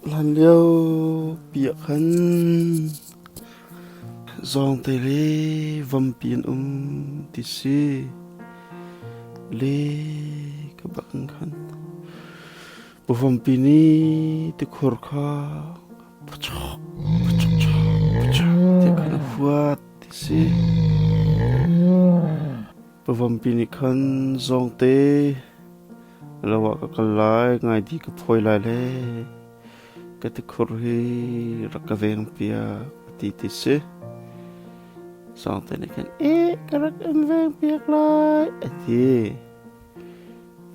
Hlanlio pi ah khan zawngte le vampi an um ti si. Le ka bak in khan vampi nih tikhur kha pachok pachok pachok tiah khan a huat ti si. Vampi nih khan zawngte Lo ah ka kal lai, ngaidi ka phawi lai le ka tikhur hi rak ka veng piak a ti ti si. Sangte nih khan eh ka rak in veng piak lai a ti.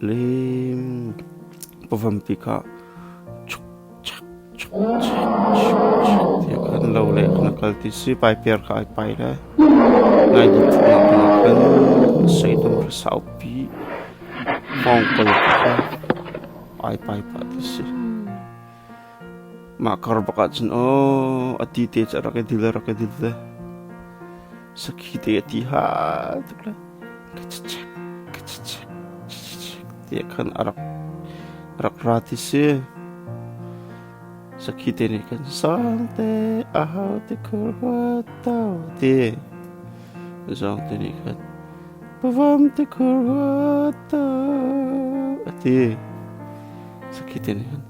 Lim pawampi kha chuk chak chuk chak chuk chak tiah khan lo le khan a kal ti si paiper kha ai pai le ngaidi thuknak dingah khan seitum hra saupi Hngawngkol kha ai pai pah ti si. Mah kar bak ahcun aw a ti te cu a rak i dil a rak i dil le sakhi te a ti ha tuk le ka chek ka chek chek tiah khan a rak rak ra ti si. Sakhi te nih khan sangte a hau te khur hua tau ti. Zawng te nih khan Pavam te khur hua tau a ti. Sakhi te nih khan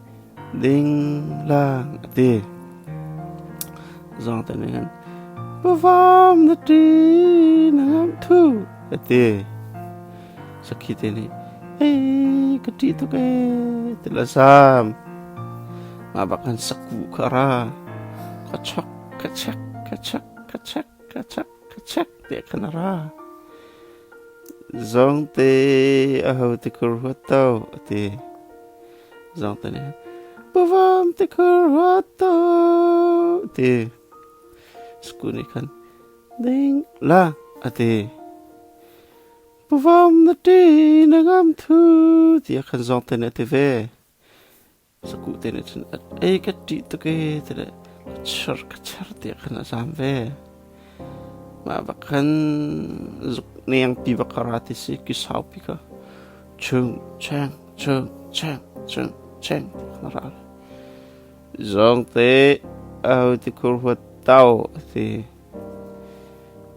ding lang a ti. Zawng te nih khan pavam na ṭi na ngamh thu a ti. Sakhi te nih ei ka ṭih tuk ee ti la sam. Mah bak khan saku kha a ra. Ka chok ka chek ka chek ka chek ka chek ka chek tiah khan a ra. Zawngte aho ti khur huat to a ti. Zawngte nih pavam ti khur huat to a ti. Sku nih khan ding la a ti. Pavam na ṭi na ngam thu tiah khan zawngte nih a ti ve. Sakuh te nih cun ei ka ṭih tuk ee ti le ka char ka char tiah khan a zaam ve. Mah bak khan zuk nengpi bak ka ra ti si ki saupi kha chung cheng chung cheng chung cheng ti khan a ra. Zawngte aho ti khur huat tau a ti.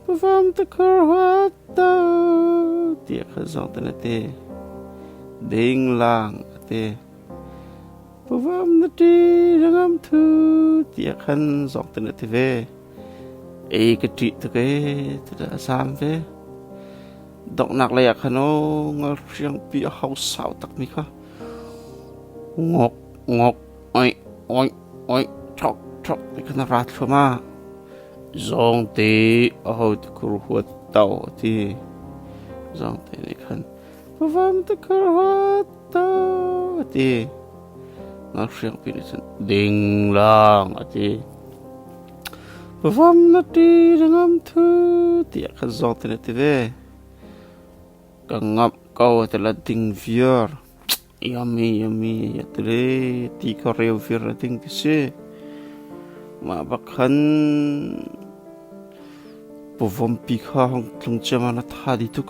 Pavam te khur huat tau tiah khan zawngte na ti. Ding lang a ti. Pavam na ṭi na ngam thu tiah khan zawngte na ti ve. Ei ka ṭih tuk ee tiah a zaam ve. Donghnak lei ah khan aw ngalhriangpi a hau sau takmi kha ngok ngok oih oih oih ṭhok ṭhok ti khan a ra thluahmah. Zawngte aho tikhur huat to a ti. Zawngte nih khan pavam tikhur huat to a ti. Ngakriangpi nih cun ding lang a ti. Pavam na ṭi na ngam thu tiah khan zawngte nih a ti ve. Ka ngamh ko a ti la ding viar. Yummy yummy a ti le ti ka reu vir a ding ti si. Mah bak khan pawvawmpi kha hong tlung ciammam a tha di tuk.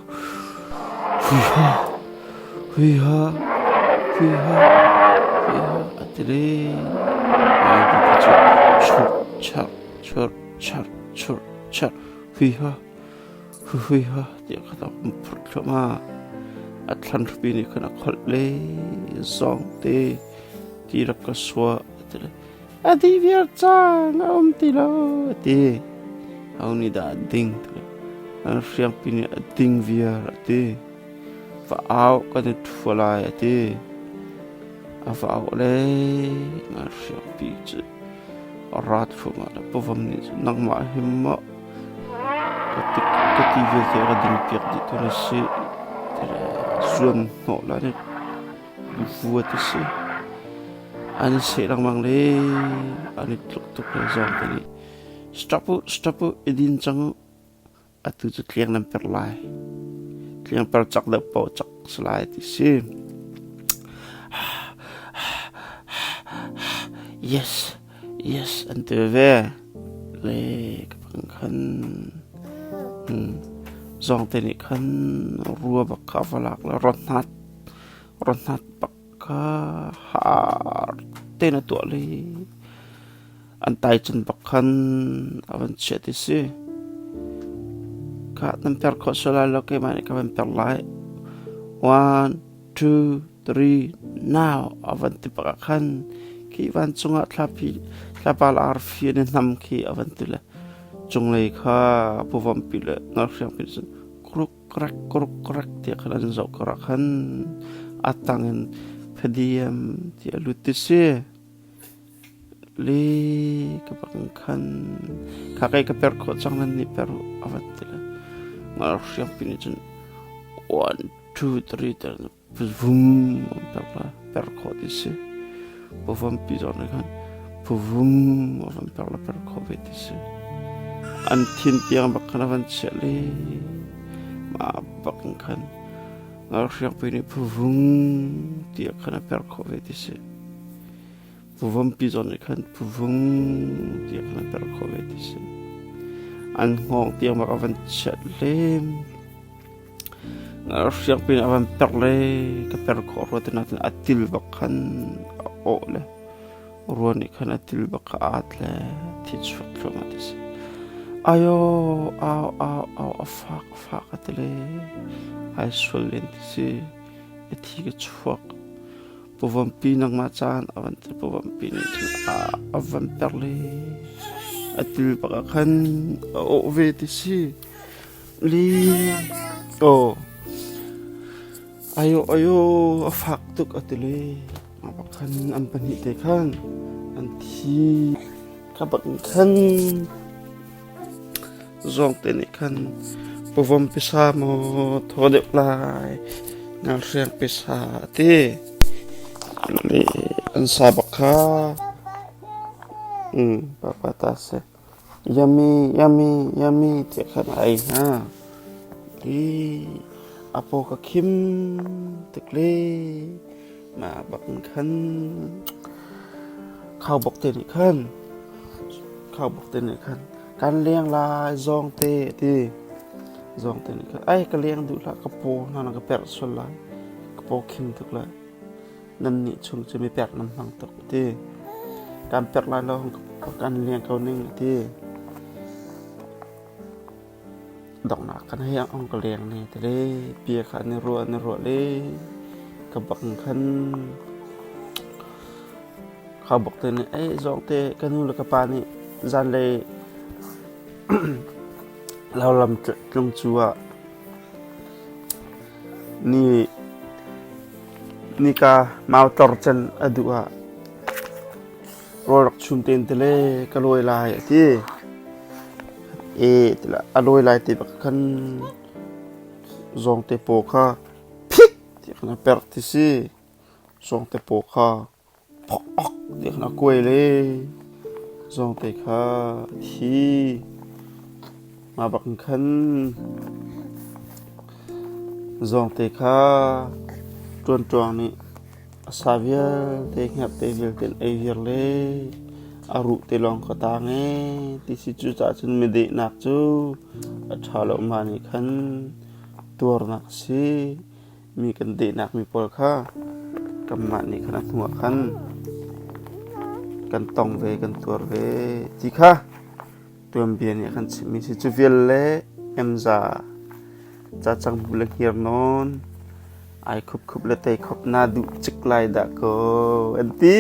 Hui ha, hui ha, hui ha, hui ha a ti le. Ai ti cu chur char chur char chur char hui ha. Hui ha tiah kha a um phurh thluahmah. A thlan hrupi nih khan a kholh le zawng te ti rak ka suah a ti le a dih viar cang a um ti lo a ti. Ho nih dah a ding ti le an hriangpi nih a ding viar a ti. Va au kan i ṭhua lai a ti. A va auh le hriangpi cu a ra thluahmah le pavam nih cun nangmah hi maw Ka ti vialte ka ding piak dih tu na si. Zuan hnawh la nih vua ti si. An i seh lengmang le an i tluk tuk le zawng te nih stop u stop u i din cang u atu cu tliang nan per lai. Tliang per cak deuh paoh cak si lai ti si. Yes Yes an ti ve. Le ka pang khan zawngte nih khan rua bak kha va lak le rawt hnat bak kha har tein a tuah le an taicun bak khan a van chiah ti si. Kha nan per khawh sual lai lo keimah nih ka van per lai. One, two, three, now a van ti bak ah khan khi vancung ah thlapi thlapa le arfi an i hnam khi a van ti le cunglei kha pawvampi le ngalhriangpi cun kruk krak kruk krak tiah khan an zoh karah khan a tang in phadiam ti a lut ti si. Le ka bak in khan kha kai ka per khawh cang nan nih per a van ti le ngalhriangpi nih cun one two three tiah vum per la per khawh ti si. Pawvampi zong nih khan puvum a van per la per khawh ve ti si. An thin tiang bak khan a van chiah le mah bak in khan ngalhriangpi nih phuvung tiah khan a per khawh ve ti si. Puvampi zong nih khan phuvung tiah khan a per khawh ve ti si. An hngawng tiang bak a van chiah lem. Hriangpi in a van per le ka per khawh rua ti nain a til bak khan a awh le rua nih khan a til bak kha a at le thi chuak thluahmah ti si. Ayo au au au a fak a fak a ti le ai sual len ti si. A thi ka chuak. Pawvampi nangmah caan a van ti pawvampi nih cun a van per le a til bak ah khan a awh ve ti si. Li aw ayo ayo a fak tuk a ti le mah bak khan an pahnih te khan an thi kha bak in khan zawngte nih khan pawvom pisa maw thaw deuh lai ngalhriang pisa a ti le an sa bak kha papa ta si. Yummy, yummy, yummy tiah khan a ei hna. I a paw ka khim tuk le mah bak in khan khaubawk te nih khan khaubawk te nih khan kan leng lai zawng te a ti. Zawng te nih khan ai ka leng duh hlah ka paw hna na ka perh sual lai ka paw khim tuk lai. Nannih chung cu mi perh nan hmang tuk a ti. Kan perh lai lo kan leng ko ning a ti. Donghnak kan hei ong ka leng ne ti le bia kha an i ruah an i ruah le ka bak khan kha bak te nih ei zawng te ka nu le ka pa nih zanlei lo lam tlung cu ah Ni nika mautor can a duh ah rawl rak chum ten tile ka lawi lai a ti. E tila a lawi lai ti bak khan zawngte paw kha phik ti khan a perh ti si. Zawngte paw kha phok ti khan a kuai le zawngte kha a thi. Mah bak in khan zawngte kha ṭuanṭuang nih a sa vialte hngerhte vialte an ei viar le a ruh te lawng kha taang ee ti si. Cucaah cun midehnak cu a ṭha lo. Mah nih khan tuarnak a si. Mi kan dehnak mi pawl kha kanmah nih khan a hnuah khan kan tong ve kan tuar ve ti kha tuanbia nih a kan chimhmi si. Cu vial le emza cacang bu le hngir nawn ai khupkhup le tei khop na duh cik lai dah kaw an ti.